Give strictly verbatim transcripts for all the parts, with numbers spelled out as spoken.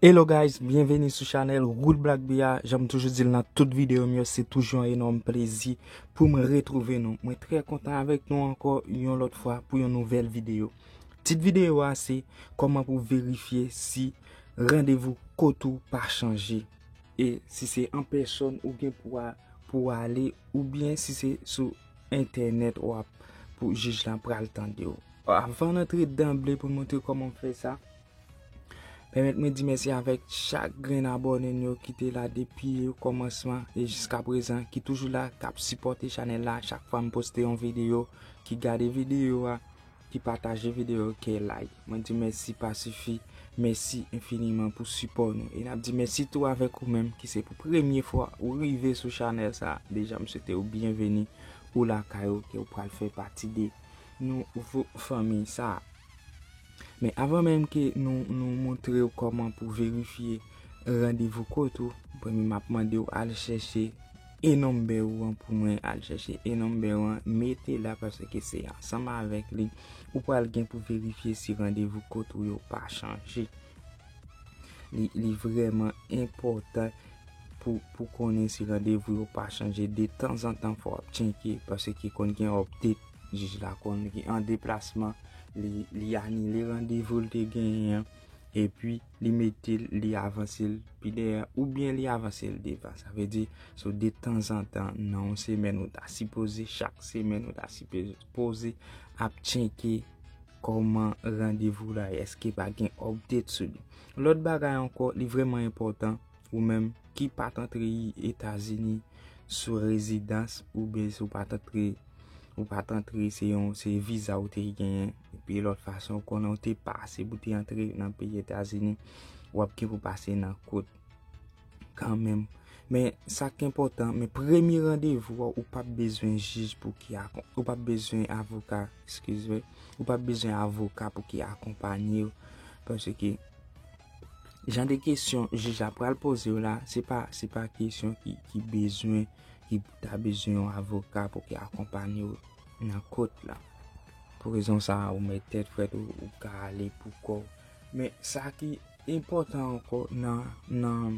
Hello guys, byenveni sou chanèl Wood Black Bia. Jan m toujou di l nan tout videyo m yo, se toujou yon enòm plezi pou m retwouve nou. Mwen trè kontan avèk nou ankò yon lòt fwa pou yon nouvèl videyo. Tit videyo a se kòman pou verifye si randevou kot ou pa chanje. E si se an pèsòn ou gen pou a, pou ale, oubyen si se sou entènèt w ap pou jij la pral tande w. Avan n antre danble pou n montre kòman w fè sa, pèmèt mwen di mèsi avèk chak grenn abòne n yo ki te la depi kòmansman e jiska prezan, ki toujou la, k ap sipòte chanèl la chak fwa m poste yon videyo, ki gade videyo a, ki pataje videyo, ki like. Mwen di mèsi pa sifi, mèsi enfiniman pou sipò nou. E n ap di mèsi tou avèk ou menm ki se pou premye fwa ou rive sou chanèl sa. Deja m swete w byenveni, ou lakay ou, ke w pral fè pati de nouvo fanmi sa. Men avan menm ke nou, nou montre w kòman pou verifye randevou kot ou, premye m ap mande w al chèche e number ou an pou mwen, al chèche e number ou an, mete la, paske se ansanm avèk li ou pral gen pou verifye si randevou kot ou yo pa chanje. Li, li vrèman enpòtan pou, pou konnen si randevou yo pa chanje. De tanzantan fò w ap tcheke, paske konn gen update, jij la konn ki an deplasman, li, li anile randevou l te genyen an, epi li mete l, li avanse l pi dèyè, oubyen li avanse l devan. Sa vle di, so de tanzantan, nan yon semèn ou ta sipoze, chak semèn ou ta sipoze ap tcheke kòman randevou la ye, èske pa gen update sou li. Lòt bagay ankò, li vrèman enpòtan, ou menm ki pa t antre Etazini sou rezidans, oubyen si w pa t antre, ou pa t antre, se yon, se viza ou te genyen, epi lòt fason, konnen w te pase pou te antre nan peyi Etazini, w ap gen pou pase nan kot kanmenm. Men sa k enpòtan, men premye randevou a, ou p ap bezwen jij pou ki akon-, ou p ap bezwen avoka, eskize, ou p ap bezwen avoka pou ki akonpanye w, paske jan de kesyon jij la pral poze w la, se pa, se pa kesyon ki, ki bezwen, ki ta bezwen yon avoka pou ki akonpanye w nan kot la. Pou rezon sa a, ou mèt tèt frèt, ou, ou ka ale pou kò w. Men sa ki enpòtan ankò nan, nan,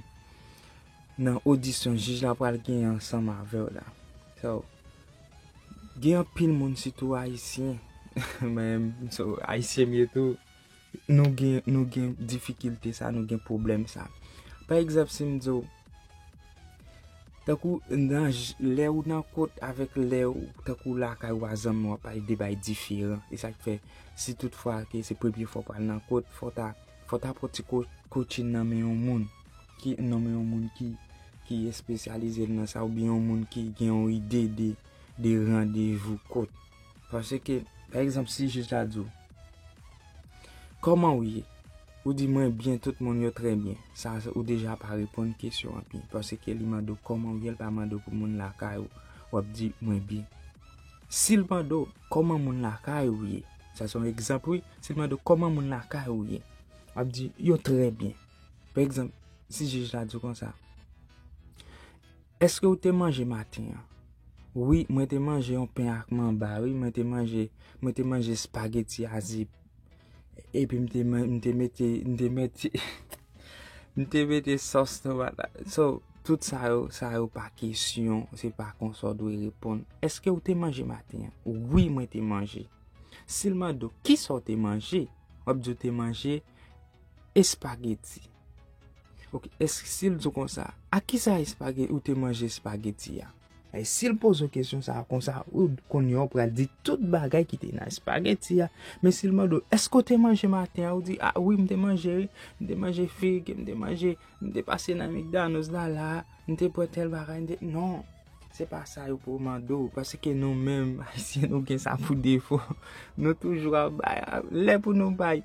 nan odisyon jij la pral genyen ansanm avè w la. So, gen anpil moun, sitou ayisyen, men, so, ayisyen m ye tou, nou gen, nou gen difikilte sa, nou gen pwoblèm sa. Pa egzanp, si m di w, tankou nan j-, lè ou nan kot avèk lè ou, tankou lakay ou a zanmi w ap pale de bay diferan. E sa k fè, si tout fwa ke se premye fwa w pral nan kot, fò w ta, fò w ta pran ti ko-, coaching nan men yon moun, ki, nan men yon moun ki, ki espesyalize nan sa, oubyen yon moun ki gen yon ide de, de randevou kot. Paske, pa egzanp, si jij la di w, "Kòman w ye?" Ou di, "Mwen byen, tout moun yo trè byen." Sa, ou deja pa reponn kesyon an byen. Paske li mande w kòman w ye, li pa mande w pou moun lakay ou. W ap di, "Mwen byen." Si l mande w, "Kòman moun lakay ou ye?" Sa se yon egzanp, wi. Si l mande w, "Kòman moun lakay ou ye?" W ap di, "Yo trè byen." Pa egzanp, si jij la di w konsa, "Èske w te manje maten an?" "Wi, mwen te manje yon pen ak manba, wi, mwen te manje, mwen te manje espageti a zip. Epi m te man-, m te mete, m te mete, m te mete sòs tomata." So, tout sa yo, sa yo pa kesyon, se pa konsa w dwe reponn. "Èske w te manje maten an?" "Wi, mwen te manje." Si l mande w, "Kisa w te manje?" W ap di w te manje espageti. Ok, èske si l di w konsa, "A kisa espageti, ou te manje espageti a?" E si l poze w kesyon sa a konsa, ou kounye a w pral di tout bagay ki te nan espageti a. Men si l mande w, "Èske w te manje maten an?" Ou di, "A wi, m te manje, wi. M te manje fig, m te manje, m te pase nan McDonald's la, la, m te pran tèl bagay, m te," non. Se pa sa yo pou mande w, paske nou menm, Ayisyen, nou gen sa pou defo. Nou toujou ap bay, lè pou nou bay.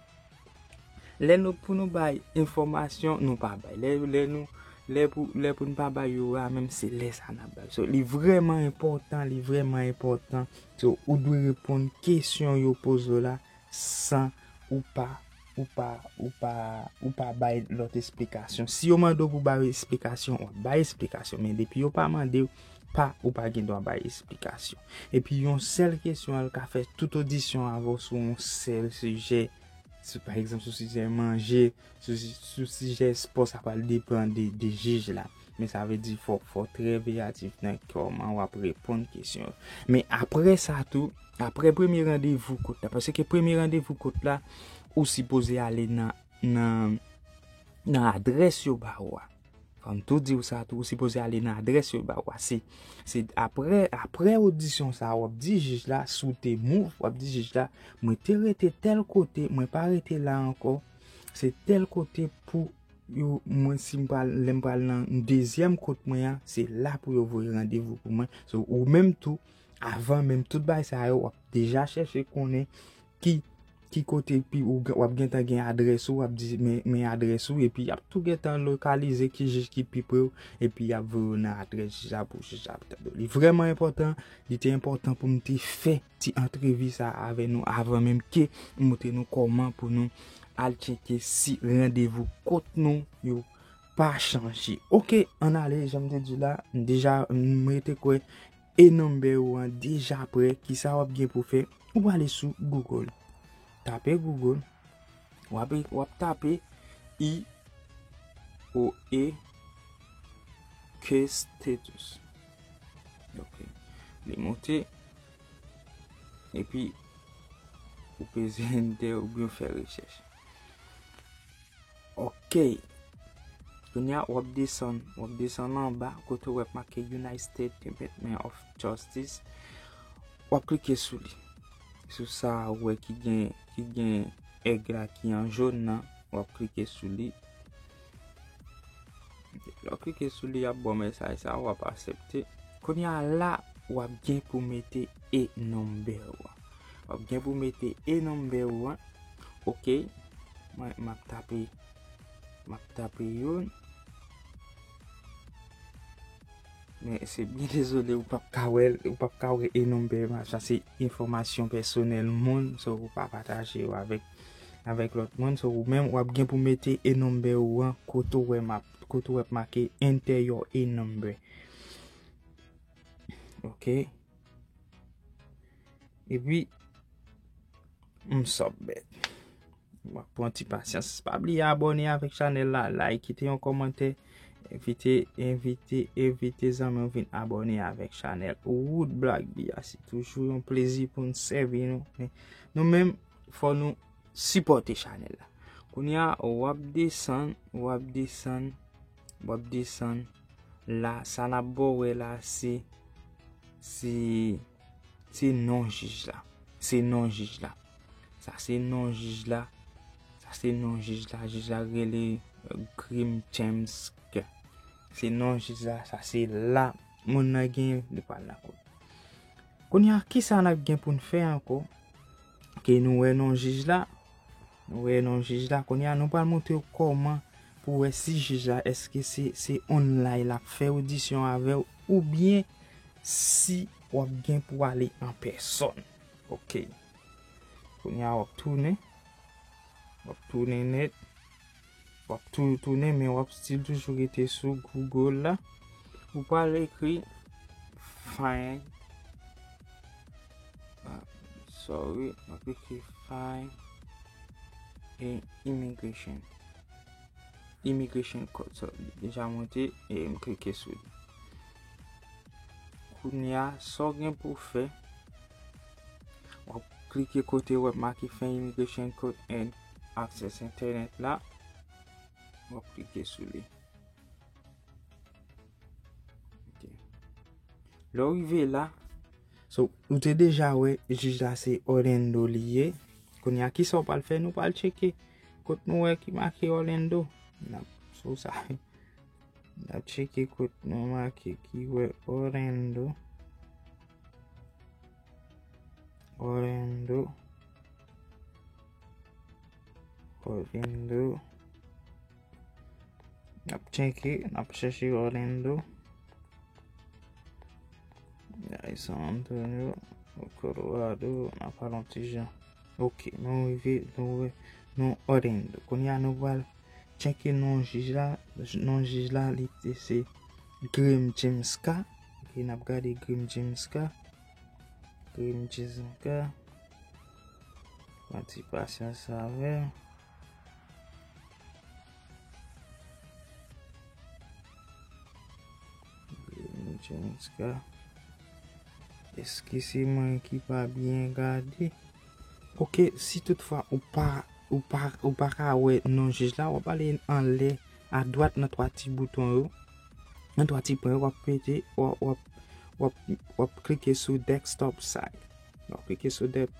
Lè nou, pou nou bay enfòmasyon, nou pa bay. Lè, lè nou, lè pou, lè pou nou pa bay yo a, menm se lè sa n ap bay. So, li vrèman enpòtan, li vrèman enpòtan. So, ou dwe reponn kesyon yo poze w la san ou pa, ou pa, ou pa, ou pa bay lòt esplikasyon. Si yo mande w pou bay esplikasyon, w ap bay esplikasyon. Men depi yo pa mande w, pa, ou pa gen dwa bay esplikasyon. Epi yon sèl kesyon, l ka fè tout odisyon avè w sou yon sèl sijè. sou, pa egzanp, sou sijè manje, sou, sou sijè spò, sa pral depann de, de jij la. Men sa vle di fò, fò trè veyatif nan kòman w ap reponn kesyon yo. Men apre sa tou, apre premye randevou kout la, paske premye randevou kout la, ou sipoze ale nan, nan, nan adrès yo ba ou a. Fò m tou di w sa tou, ou sipoze ale nan adrès yo ba ou a. Se, se apre, apre odisyon sa a, w ap di jij la, si w te move, w ap di jij la, mwen te rete tèl kote, mwen pa rete la ankò. Se tèl kote pou yo, mwen, si m pral, lè m pral nan dezyèm kont mwen an, se la pou yo voye randevou pou mwen. So, ou menm tou, avan menm tout bagay sa yo, w ap deja chèche konnen ki, ki kote pi ou, w ap gentan gen adrès ou, w ap di men, men adrès ou, epi y ap tou gentan lokalize ki jij ki pi pre w, epi y ap voye w nan adrès jij la pou jij la ap tande w. Li vrèman enpòtan, li te enpòtan pou m te fè ti antrevi sa avè nou avan menm ke m montre nou kòman pou nou al tcheke si randevou kont nou yo pa chanje. Oke, ann ale, jan m te di la, m deja, m rete kwè e number ou an deja prè, kisa w ap gen pou fè? Ou prale sou Google. Tape Google. W ap, w ap tape I O E case status. Ok. Li monte. Epi, ou peze enter oubyen w fè rechèch. Ok. Kounye a, w ap desann, w ap desann anba, kote w wè make United States Department of Justice. W ap klike sou li. Sou sa ou wè ki gen, ki gen èg la ki an jòn nan, w ap klike sou li. Lè w klike sou li, y ap ba w mesaj sa, w ap aksepte. Kounye a la, w ap gen pou mete e number ou an. W ap gen pou mete e number ou an. Ok. Mwen, m ap tape, m ap tape youn. Men se byen dezole, ou p ap ka wè, ou p ap ka wè e number, sa se enfòmasyon pèsonèl moun, so ou pa pataje yo avèk, avèk lòt moun. So ou menm, w ap gen pou mete e number ou an kote w wè m ap, kote w wè make enter your e number. Ok. Epi, m submit. M ap pran ti pasyans. Pa bliye abòne avèk chanèl la, like, kite yon kòmantè, envite, envite, envite zanmi w vin abòne avèk chanèl Wood Black B A C. Toujou yon plezi pou n sèvi nou. Men nou menm, fò nou sipòte chanèl la. Kounye a, w ap desann, w ap desann, w ap desann. La, sa n ap ba w wè la, se, se, se non jij la. Se non jij la. Sa se non jij la. Sa se non jij la. Jij la rele, euh, Grim James Kerr. Se non jij la. Sa se la moun nan genyen, li pral nan kout. Kounye a, kisa n ap gen pou n fè ankò? Ke nou wè non jij la. Nou wè non jij la. Kounye a, nou pral montre w kòman pou wè si jij la, èske se, se online l ap fè odisyon avè w, oubyen si w ap gen pou ale an pèsòn. Ok. Kounye a, w ap tounen. W ap tounen nèt. W ap tou-, tounen, men w ap still toujou rete sou Google la. Ou pral ekri find, ah, sorry, w ap ekri find e immigration. Immigration code, so, li deja monte e m klike sou li. Kounye a, sa w gen pou w fè, w ap klike kote w ap make find immigration code and access internet la. W ap klike sou li. Ok. Lè w rive la, so, ou te deja wè jij la se Orlando li ye. Kounye a, kisa w pral fè? Nou pral tcheke kot nou wè ki make Orlando. N ap sou sa. N ap tcheke kot nou make ki wè Orlando. Orlando. Orlando. N ap tcheke, n ap chèche Orlando. Ay, San Antonio, Colorado, n ap al yon ti jan. Ok, nou rive, nou wè, nou Orlando. Kounye a, nou pral tcheke non jij la. Non jij la, li te se Grim James Kerr. Ok, n ap gade Grim James Kerr. Grim James Kerr. Yon ti pasyans avè. James K. Èske se mwen ki pa byen gade? Ok, si toutfwa ou pa ou pa ou pa ka wè non jij la, w ap ale anlè adwat nan twa ti bouton yo. Nan twa ti pwen yo, w ap mete, w ap, w ap, w ap, w ap klike sou desktop site. W ap klike sou de-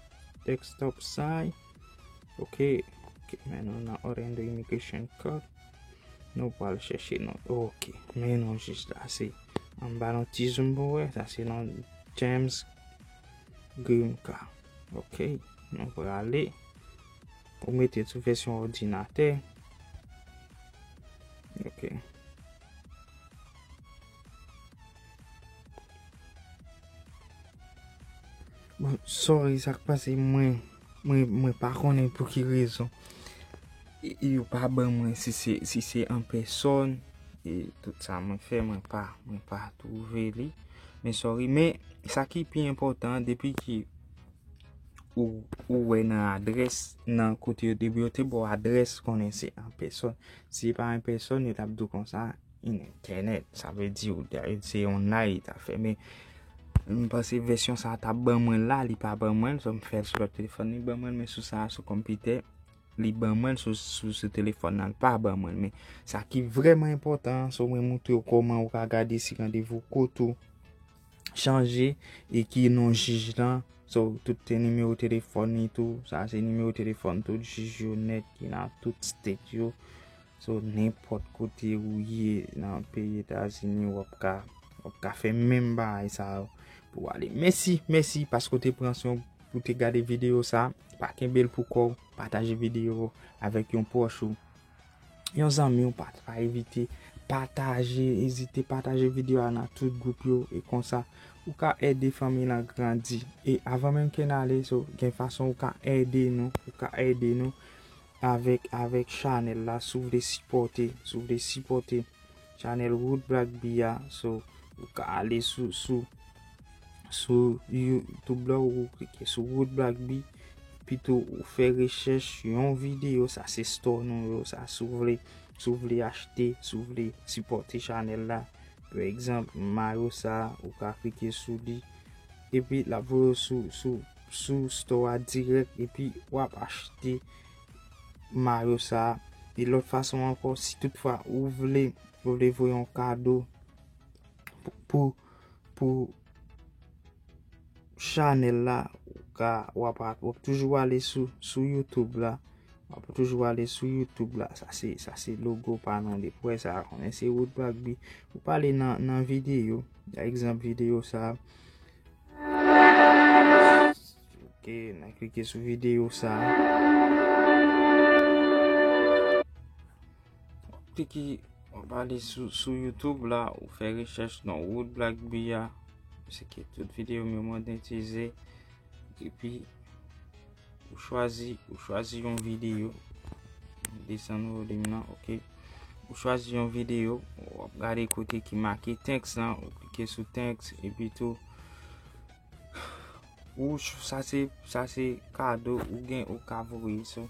desktop site. Ok. Ok, men nou nan Orlando Immigration Court. Nou pral chèche non. Ok, men non jij la se anba yon ti zoom pou wè. Sa se non James Grimka. Ok, nou prale. Ou mete sou vèsyon òdinatè. Ok. Bon, sorry, sa k pase, mwen, mwen, mwen pa konnen pou ki rezon. E, e yo pa ban mwen si se, si se an pèsòn, e tout sa mwen fè, mwen pa, mwen pa twouve li. Men sorry, men sa ki pi enpòtan, depi ki ou, ou wè nan adrès, nan kote yo te, yo te ba w adrès, konnen se an pèsòn. Si se pa an pèsòn, yo t ap di w konsa, in entènèt. Sa vle di w, se online li ta fè. Men, m panse vèsyon sa t ap ban mwen la, li pa ban mwen l, so m fè l sou lòt telefòn, li ban mwen l, men sou sa, sou konpitè, li ban mwen l, sou, sou, sou telefòn nan, li pa ban mwen l. Men, sa ki vrèman enpòtan, se mwen montre w kòman ou ka gade si randevou kote ou chanje e ki non jij lan. So, tout te nimewo telefòn li tou. Sa se nimewo telefòn tout jij yo nèt ki nan tout state yo. So, nenpòt kote ou ye nan peyi Etazini, w ap ka, w ap ka fè menm bagay sa yo pou w ale. Mèsi, mèsi paske w te pran swen pou te gade videyo sa. Pa kenbe l pou kò w, pataje videyo avèk yon pwòch ou, yon zanmi w, pa, pa evite pataje, ezite pataje videyo a nan tout gwoup yo, e konsa ou ka ede fanmi lan grandi. E avan menm ke n ale, so, gen fason ou ka ede nou, ou ka ede nou avèk, avèk chanèl la, si w vle sipòte, si w vle sipòte chanèl Wood Black B a, so, ou ka ale sou, sou, sou YouTube la, ou klike sou Wood Black B, epi tou ou fè rechèch yon videyo, sa se store nou yo, sa si w vle, si w vle achte, si w vle sipòte chanèl la. Pa egzanp, mayo sa, ou ka klike sou li, epi l ap voye w sou, sou, sou store a dirèk, epi w ap achte mayo sa. E lòt fason ankò, si toutfwa ou vle, ou vle voye yon kado pou, pou, pou chanèl la, ou ka, w ap, w ap toujou ale sou, sou YouTube la. W ap toujou ale sou YouTube la. Sa se, sa se logo pa nou. Depi w wè sa, konnen se Wood Black B. Ou pa ale nan, nan videyo. Pa egzanp, videyo sa. Ok, n a klike sou videyo sa. Klike, w ap ale sou, sou YouTube la, ou fè rechèch non Wood Black B a. Se ke tout videyo m yo monetize. Epi, ou chwazi, ou chwazi yon videyo. Desann volim nan, ok. Ou chwazi yon videyo, w ap gade kote ki make thanks lan, ou klike sou thanks, epi tou, ou ch-, sa se, sa se kado ou gen, ou ka voye. So,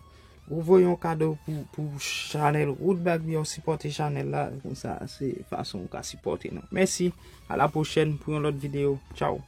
ou voye yon kado pou, pou chanèl Wood Black B a, ou sipòte chanèl la, konsa se fason ou ka sipòte nou. Mèsi, a la pwochèn pou yon lòt videyo. Tchao.